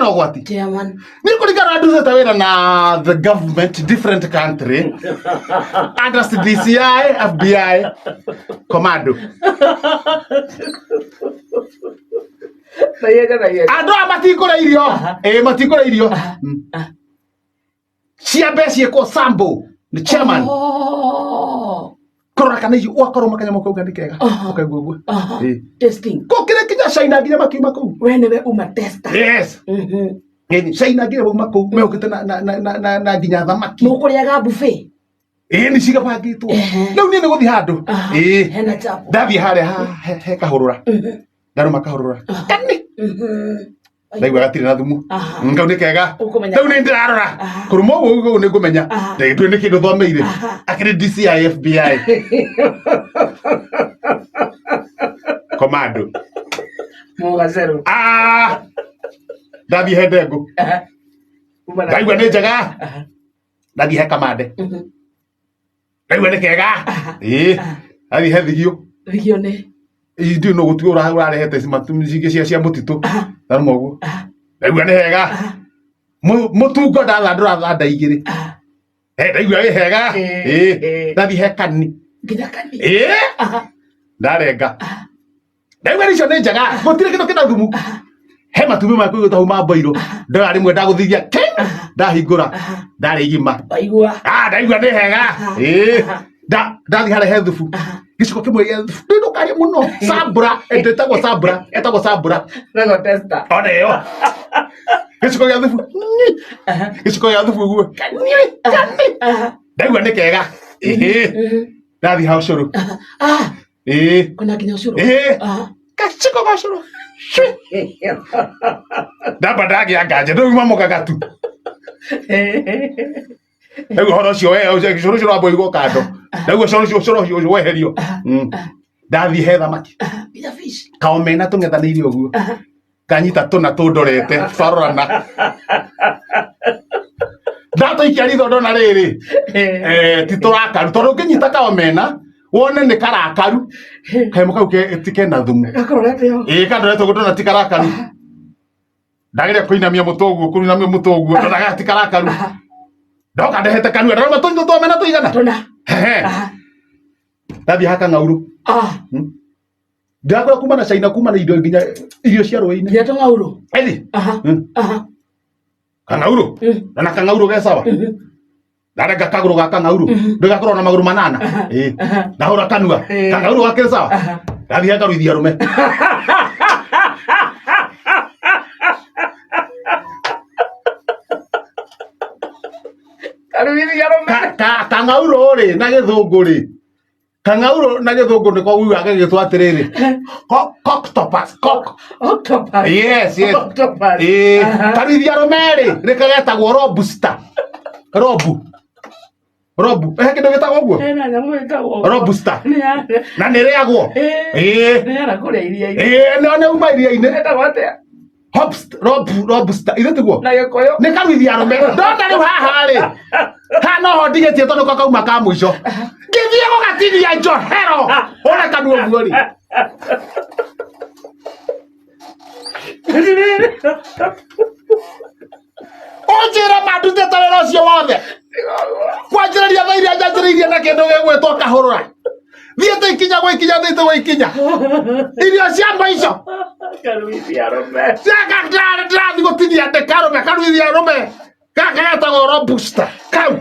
Kena ũgwati. Chairman. Nĩ kũringana na ndutĩte wĩra na the government different country under DCI, FBI, commando. Na ihenya na ihenya. Andũ aya matikũrĩa irio. Ĩĩ matikũrĩa irio. Ciambe ciĩkwo sample nĩ chairman. Oh. Kũrora kana irio ũgakorwo makanyamũ kau nĩ kega. Aha. Ũkaigua ũguo. Aha. Ĩĩ. Testing. Gũkĩrĩ nginya China nginya makiuma kũu. We nĩwe uma tester. Yes. Mhm. Ĩni China nginya mauma kũu mehũkĩte na na na na na na nginya thamaki. Mũkũrĩaga buffet. Ĩĩ nĩ cigabangĩtwo. Ehe. Rĩu niĩ nĩ gũthiĩ handũ. Aha. Ĩĩ. Hena chapo. Ndathiĩ harĩa he kahũrũra. Ndarũma kahũrũra. Kani. Ndaigua gatirĩ na thumu. Aha. Kau nĩ kega. Ũkũmenya. Rĩu nĩ ndĩrarora. Aha. Kũrũma ũguo ũguo nĩ ngũmenya. Aha. Ndĩtue nĩ kĩndũ thomeire. Aha. Akĩrĩ DCI FBI. Commando. Mũgacerũ. Ah! Ndathiĩ he ndengũ. Aha. Uma na- Ndaigua nĩ njega. Aha. Ndathiĩ he kamande. Mhm. Ndaigua nĩ kega. Aha. Ĩĩ. Aha. Ndathiĩ he thigio. Thigio nĩ. Ndiũĩ nũ gũtuo ũrarehete cingĩ cia mũtitũ. Aha. Ndarũma ũguo. Aha. Ndaigua nĩ hega. Aha. Mũtungo ndathandũra thanda igĩrĩ. Aha. Eh, ndaigua wĩ hega. Ĩĩ. Ĩĩ. Ĩĩ. Ndathiĩ he kani. Nginya kani. Ĩĩ. Aha. Ndarenga. Ndaigua icio nĩ njega. Gũtirĩ kĩndũ kĩna thumu. He matumbĩ ma kũigũ tahu ma mboirũ. Ndoya rĩmwe ndagũthithia king. Ndahingũra. Aha. Ndarĩ igima. Waigua. Ah, ndaigua nĩ hega. Ĩĩ. Ndathiĩ harĩa he thubu. Aha. Gĩciko kĩmwe gĩa thubu. Ndĩ ndũkarĩe mũno. Sambura. Ĩtagwo sambura. Ĩtagwo sambura. Nago tester. Ona ĩyo. Gĩciko gĩa thubu. Aha. Gĩciko gĩa thubu ũguo. Kani. Kani. Aha. Ndaigua nĩ kega. Ĩhĩ. Mhm. Ndathiĩ ha ũcũrũ. Ah, Ĩĩ. kuna nginya ũcũrũ. Ĩĩ. Aha. Gaciko ga ũcũrũ. Cui. Ndamba ndagĩa nganja ndũgima mũgagatu. Rĩu ũhoro ũcio we ũcũrũ ũcio wamba ũigwo kando. Rĩu ũcũrũ ũcio ũcũrũ ũcio weherio. Ndathiĩ he thamaki. Aha. Nginya fish. Kaomena tũng'ethanĩire ũguo. Aha. Kanyita tũna tũndorete twarorana. Ndatũikia ritho ndona rĩrĩ. Eh, ti tũrakaru tondũ ũngĩnyita kaomena wone nĩ karakaru kanyamũ kau ti kena thumu. Gakororete ho. Ĩĩ kandorete ũguo ndona ti karakaru. Ndageria kũinamia mũtwe ũguo kũinamia mũtwe ũguo ndona gaka ti karakaru. Ndoka ndehete kanua ndona tũnyitũ twamena tũigana. Tũna. Hehe. Aha. Ndathiĩ ha kang'aurũ. Ah. Ndakora kuma na China kuma na indo nginya irio cia rũĩ-inĩ. Nginya tũng'aurũ. Ĩthi. Aha. Aha. Kang'aurũ. Na kang'aurũ ge sawa. Ndarenga kagũrũ ga kang'aurũ. Ndĩgakorwo na magũrũ manana. Ĩĩ. Ndahũra kanua. Kang'aurũ gakĩrĩ sawa. Ndathiĩ ngaruithia arũme. Karuithia arũme. Kang'aurũ rĩ na gĩthũngũ rĩ. Kang'aurũ na gĩthũngũ nĩko ũiguaga gagĩtwo atĩrĩrĩ. Cocktopus. Cock. Octopus. Yes, yes. Octopus. Ĩĩ. Aha. Karuithia arũme rĩ nĩko getagwo robusta. Robu. Robu. He kĩndũ gĩtagwo ũguo? Hena nyamũ ĩtagwo. Robusta. Nĩ ya. Na nĩ ĩrĩagwo. Ĩĩ. Ĩĩ. Nĩ yara kũrĩa iria-inĩ. Ĩĩ, no nĩ uma iria-inĩ. Ĩtagwo atĩa? Hobst, rob, robusta. Ithe tiguo? Na gĩkũyũ. Nĩ karuithia arũme. Ndona rĩu haha rĩ. Haha noho ndigĩtie tondũ ko kauma ka mũico. Ngĩthiĩ gũgatinia njohero. Ũre kanua ũguo rĩ. Ũnjĩre ma ndutĩte wĩra ũcio wothe. Kwanjĩrĩria thaa iria njanjĩrĩirie na kĩndũ gĩgwĩtwo kahũrũra. Thiĩte ikinya gwa ikinya thiĩte gwa ikinya. Irio cia mũico. Karuithia arũme. Ndĩrathiĩ gũtinia ndĩkarũme karuithia arũme. Gaka getagwo robusta. Kau.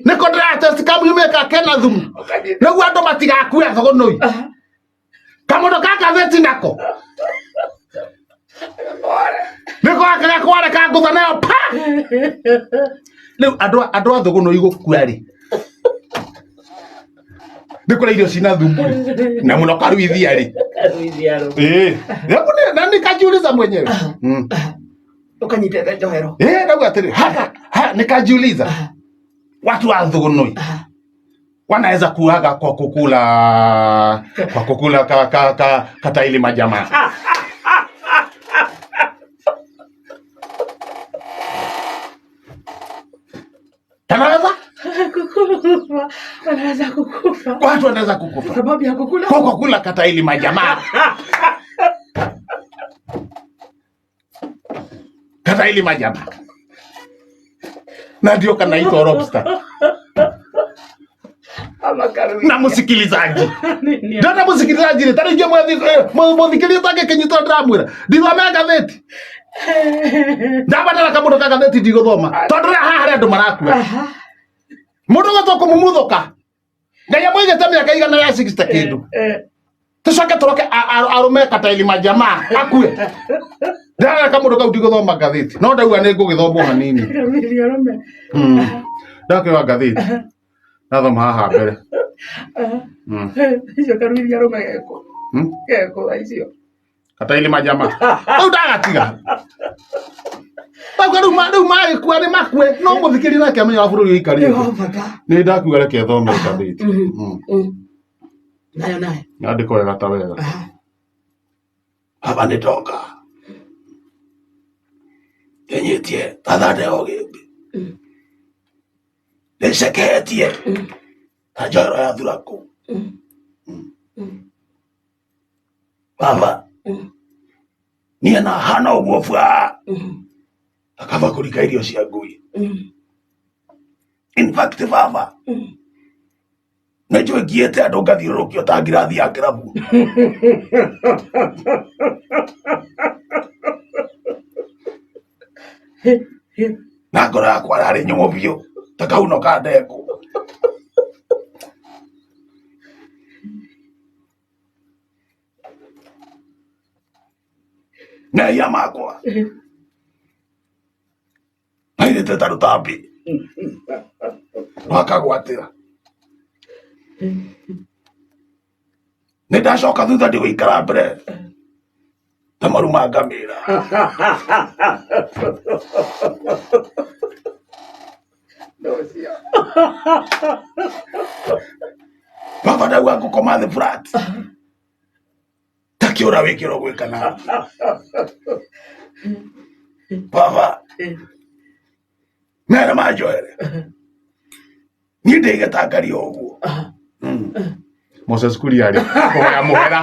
Nĩko ndĩratest kamuimĩka kena thumu. Nĩguo andũ matigakue thũgũnũi. Kamũndũ ka ngathĩti nako. Nĩko gaka gakware ka ngũtha nayo pa. Rĩu andũ andũ a thũgũnũi gũkua rĩ. Nĩ kũrĩa irio cina thumu rĩ. Na mũno karuithia rĩ. Karuithia arũme. Ĩĩ. Hebu na nikajiuliza mwenyewe. Ũkanyitĩte njohero. Eh, ndauga atĩrĩ, haka ha, nikajiuliza watu wa thũgũnũi wanaweza kuaga kwa kukula ka, ka, ka, kataili majamaa. Kanaweza Kukufa. Wanaweza kukufa. watu wanaweza kukufa Sababu ya kukula. kwa kukula kataili majamaa. Kataili majama na ndio kanaitwa lobster Ama karuithia. Na mũsikilizaji, Nĩ- ndona mũsikilizaji rĩ, ta rĩngĩ mũthikĩria ũtangĩkĩnyita ndĩramwĩra ndithome ngathĩti, ndabatara kamũndũ ka ngathĩti ndigũthoma tondũ rĩa haha harĩ andũ marakua. Mũndũ gwetwo kũmumuthũka Ngai amũigĩte mĩaka 160 kĩndũ. Tũcoke tũroke arũme kataili majamaa akue. Ndĩrarora kamũndũ kau ndigũthoma ngathĩti no ndauga nĩ ngũgĩthomwo hanini. Karuithia arũme. Ndakĩoya ngathĩti ndathoma haha mbere. Icio karuithia arũme geko. Geko thaa icio. Kataili majamaa rĩu ndagatiga Tauga rĩu rĩu magĩkua nĩ makue no mũthikĩria nake amenya wa bũrũri Nĩ ũikarĩte. wa bata. Nĩ ndakiuga reke thome ngathĩti. Nayo nayo. Yandĩkwo wega ta wega. Baba nĩ ndoka ngenyĩtie tathande o gĩmbĩ nĩceketie ta njohero ya thuraku. Baba niĩ na hana ũguo bua akabakũri ka irio cia ngui. In fact baba nĩ njũĩ ngiĩte andũ ngathiũrũrũkio ta ngirathi ya kĩrabu. Na ngoro yakwa yarĩ nyũmũ biũ ta kahuno ka ndengũ. Mehia makwa mairĩte ta rũtambi rwakagwatĩra. Nĩ ndacoka thutha ndigũikara mbere ta maru ma ngamĩra. Ndũcio. Baba ndauga ngũkoma thĩ flat ta kĩũra wĩkĩrwo gwĩka na baba mera manjoere niĩ ndĩige ta ngari o ũguo. Moses Kuria rĩ kũhoya mũhera.